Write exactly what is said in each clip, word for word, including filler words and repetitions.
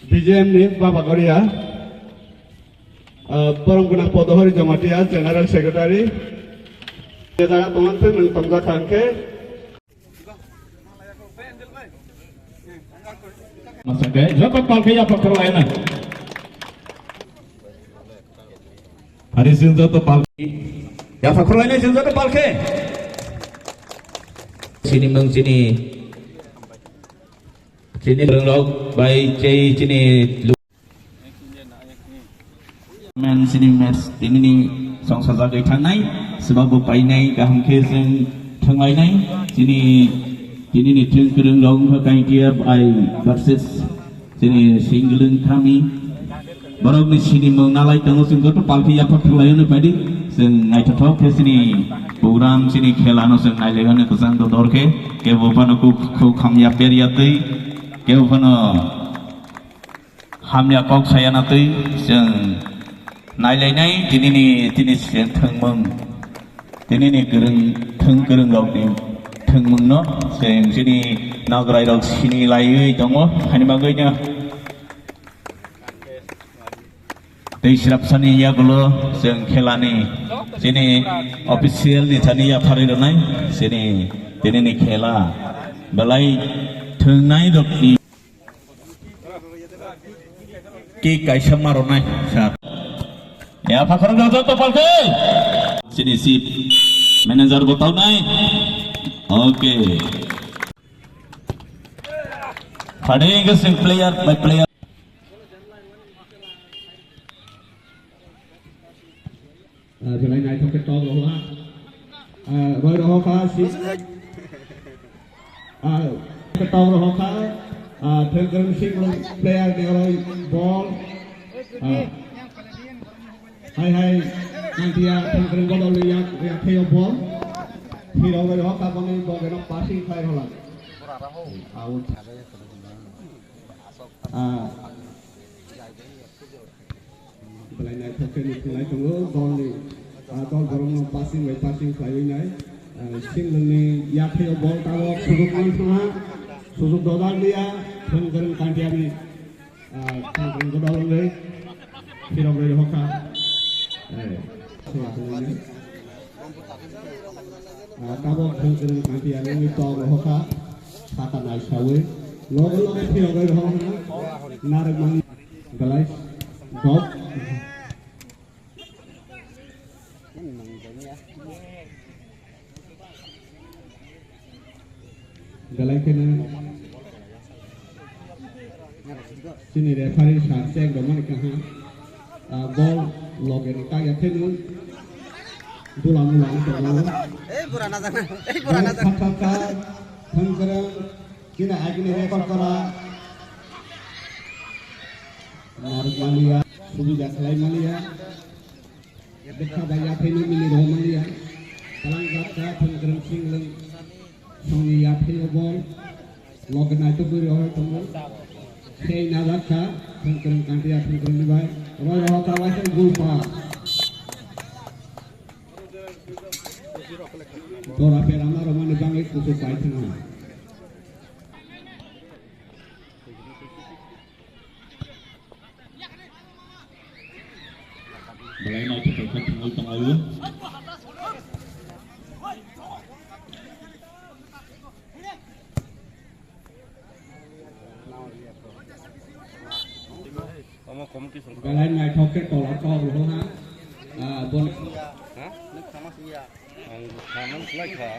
B J M ni Baba Goria, ah, Boromguna Podohori Jamatia, General Secretary. Je jaga tongan twi nwng tongjak kha hwnkhe. Masake, joto palke ya pakhorlaina. Hari sing joto palke. Ya pakhorlaina sing joto palke. Sini mung sini. Sini rongrok bai chei sini. Men sini match tinini songsajak bai thangnai, swbakbo painai, kaham khe chwng thwnglainai, chini, tinini thwng kwrwng rok wngkha Kaintia bai versus chini Singlwng Thami. Borokni sinimung nalai tongo, chwng joto palki yaphak thwnglaio hwnwi paidi. Chwng naithothok khe chini program, chini khela no chwng nailai hwnwi kwchang dodor khe, kebo phano kuk, kuk hamya perya twi, kebo phano hamya kok sayana twi chwng nailainai tinini, tini se thwngmung, tinini kwrwng, thwng kwrwng rokni thwngmungno chwng chini nograi rok sini laiwi tongo, hani bagwino tei srapsani yagulo chwng khelani chini official ni thani yapharwi rwnai chini tinini khela belai thwngnai rokni. Ki kaisa ma rwnai sir. Ya, phakhorok rok joto palke. Chini chief manager bo tongnai. Okay. Phade hwnkhe chwng player by player. Ah, belai naithok khe tok rohor ha. Ah, roi rohor kha si. Ah, khe tok rohor kha. Ah, Thengkreng Singlwng player ni roi ball. Ah. Hai hai. Nanti ya Thengkreng Bodol ni yak, yak khe ball. Phirok roi rohor kha boni ball geno passing khai rohor. Out. Ah. Belai naithok khe nukhunglai tongo, dol ni, ah, dol borokno passing bai passing khlaiwi nai. Ah, Singlwng ni yakhai o ball tabok sujukma wngkha, sujuk dodar liya, Thengkreng Kantiani, ah, Thengkreng Bodol wngwi phirok rwi rokha. Eh, Ah, tabok Thengkreng Kantiani wngwi tok rohorkha, saka naisawi. Loge loge phirogwi rohorkha, narwkmani belai dok. Belai kheno chini referee sir check rwmani kaham. Ah, ball loge ni kaya kheno dula mula wng tongo. Ei bura najak na, ei bura najak. Kha, kha, kha, Thengkreng, chini agini record kora. Narwk maliya, subida khlai maliya. Bwkha bai yaphai no mili rw maliya. Talang jak kha Thengkreng Singlwng songni yaphai o ball. Loge naitugwi rw tongo. Sei najak kha Thengkreng Kantiya Thengkreng ni bai. Roi rw kha waisa gul pa. Dora pera ma rw mani bangwi kuchuk pai thangma. Belai naithotok khe thwngwi tongo. Belai naithok khe tola tok rw ha. Ah, bon. Ha? Ang thaman khlai kha.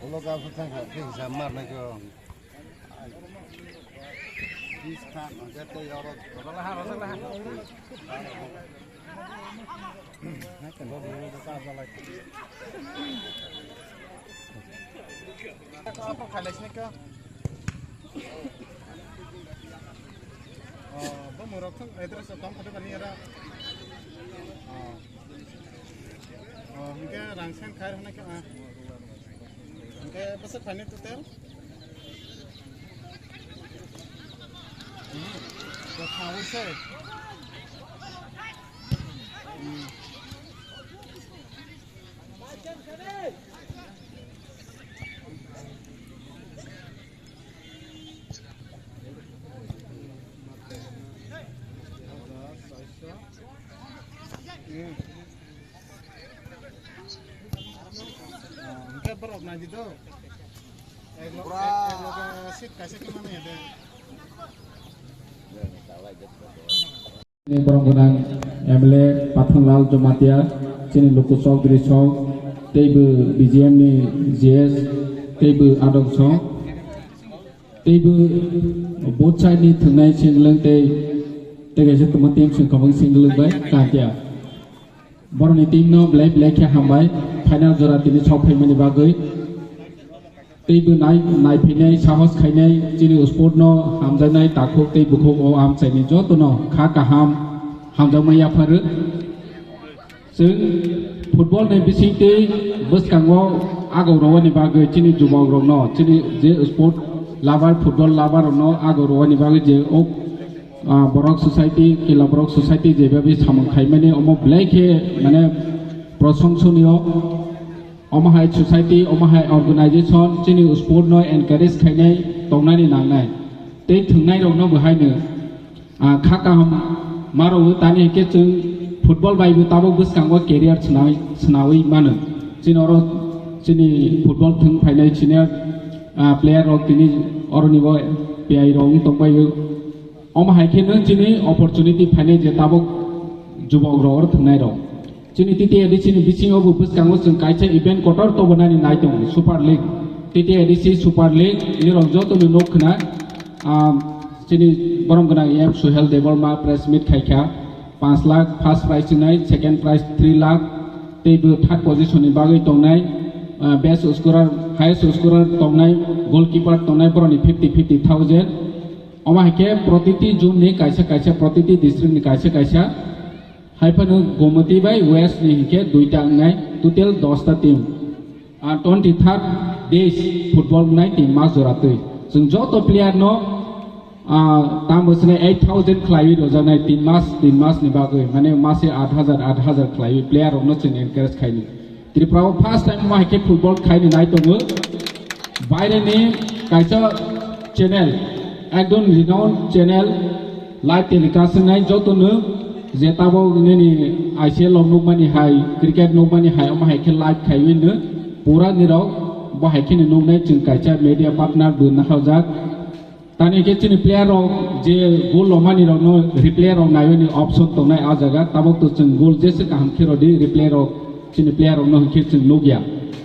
Ulo ka bwthang kha, khe hisa mar nai kho. Bis kha, hwnkhe tei oro. Khailai sini kho. Oh, bo murok thung address o tong khade bani era. Oh. Oh, hingke rang sen khair hana khe, ah. Hingke bwswk phaini total? Hmm. Kotha wi se. Hmm. Hwnkhe borok nai di do. Ek lo-, ek, ek loge seat kaisa khe mani de. Borok gwnang M L A Pathanlal Jamatia, chini Luku Chaudhary song, teibo B J M ni G S, teibo adong song. Teibo both side ni thwngnai singlwng tei, tei kaisa tongma team songkhamung singlwng bai kantiya. Borokni team no belai belai khe hambai final jora tini sok phaimani bagwi. Teibo nai, naiphainai, sahos khainai, chini sport no hamjaknai takhuk tei bukhuk o amchaini jotono kha kaham hamjakma yapharo. Chwng football ni bisingtwi bwskango agok rwani bagwi chini jubokrokno, chini je sport lover, football lover rokno agok rwani bagwi je ok, ah, borok society, kila borok society jebabi samung khaimani omo belai khe mane proshongsoniyo. Omo hai society, omo hai organization chini sport no encourage khainai tongnani nangnai. Tei thwngnairokno bo haino, ah, kha kaham ma rwo, tani hinkhe chwng football bai bo tabuk bwskango career swnai-, swnaui mano. Chini oro chini football thwng phainai senior, ah, player rok tini oroni bo P I rok wng tongbaio. Omo hai khe nwng chini opportunity phainai je tabuk jubok rok oro thwngnai rok. Chini T T A D C ni bisingo bo bwskango chwng kaisa event kotor tobonani nai tongo, Super League. T T A D C Super League ni rok joto no nuk khna, ah, chini borom gwnang M Suhel Debbarma press meet khaikha, panch lakh first prize wngnai, second prize three lakh, tei bo third position ni bagwi tongnai, ah, best scorer, highest scorer tongnai, goalkeeper tongnai, boroni fifty fifty thousand. Omo hai khe protiti zone ni kaisa kaisa, protiti district ni kaisa kaisa, hai phano Gomoti bai West ni hinkhe duita wngnai, total dosta team. Ah, twenty third days football wngnai tin mas jora twi. Chwng joto player no, ah, tamo swnai eight thousand khlaiwi rojaknai tin mas, tin mas ni bagwi, mane mase aat hajar, aat hajar khlaiwi player rokno chwng encourage khainai. Tripura o first time omo hai khe football khaini nai tongo. Baire ni kaisa channel, ekdom renowned channel, live telecast wngnai joto no je tabok nini I C L rok nukmani hai, cricket nukmani hai, omo hai khe live khaiwi no pura nirok bo hai khe ni nuknai chwng kaisa media partner bo nahajak. Tani khe chini player rok je goal lomani rokno replay rok naiwi ni option tongnai ah jaga, tabok to chwng goal jesa kaham khe rodi replay rok chini player rokno hinkhe chwng nukya,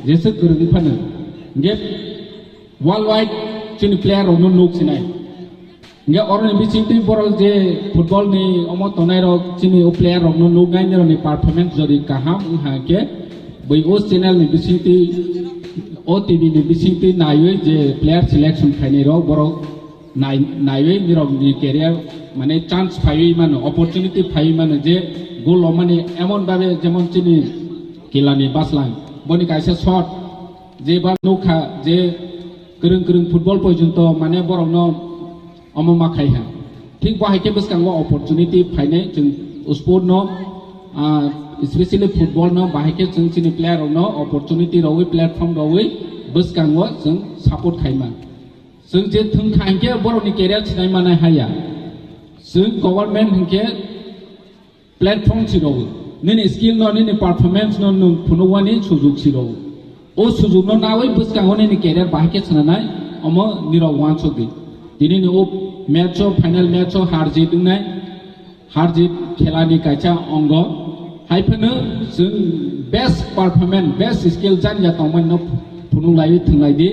jesa kwrwng phano. Hinkhe worldwide chini player rokno nuk sinai. Hinkhe oroni bisingtwi borok je football ni omo tongnai rok chini o player rokno nuknai nirokni performance jodi kaham wngkha hinkhe bai o channel ni bisingtwi o T V ni bisingtwi naiwi je player selection khainai rok borok nai-, naiwi nirokni career mane chance phaiwi mano, opportunity phaiwi mano je goal lomani emon babe jemon chini kilani baslang boni kaisa shot je ba nukha je kwrwng kwrwng football porjonto mane borokno omo ma khai ha. Thik bo hai khe bwskango opportunity phainai chwng sport no, ah, especially football no bahai khe chwng chini player rokno opportunity rogwi platform rogwi bwskango chwng support khaima. Chwng je thwng kha hinkhe borokni career sinai manai haya. Chwng government hinkhe platform si rwo. Nini skill no, nini performance no nwng phunukmani sujuk si rwo. O sujuk no nawi bwskango nini career bahai khe swnanai, omo nirok uansuk di. Tini ni o match o, final match o har jit wngnai. Har jit khela ni kaisa ongo. Hai phano chwng best performance, best skill jani ya tongmani no phunuk lai thwng lai di.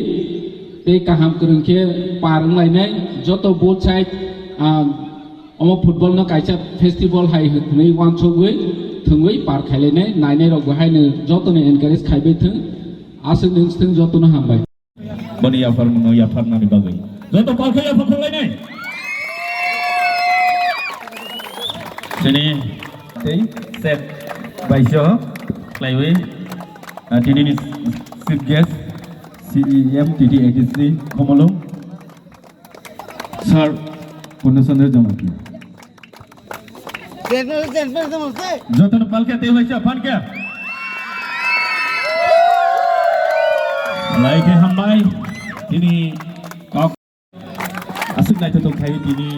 Tei kaham kwrwng khe par wng lai nai joto both side, ah, omo football no kaisa festival hai hwnwi uansugwi thwngwi par khai lai nai, nai nai rok bo hai no joto no encourage khai bai thwng. Aswk nwng swtwng joto no hambai. Boni yapharmung no yapharnani bagwi. Joto palkha yaphar thanglainai. Chini tei set baisyo khlaiwi, ah, tinini chief guest C E M T T A D C Khumulwng Sir Purna Chandra Jamatia. Jotono palkhe tei waisa phankhe. Lai khe hambai. Tini kok aswk naithothok khai tini.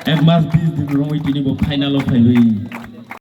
Ek mas bis din romwi tini bo final o phaiwi.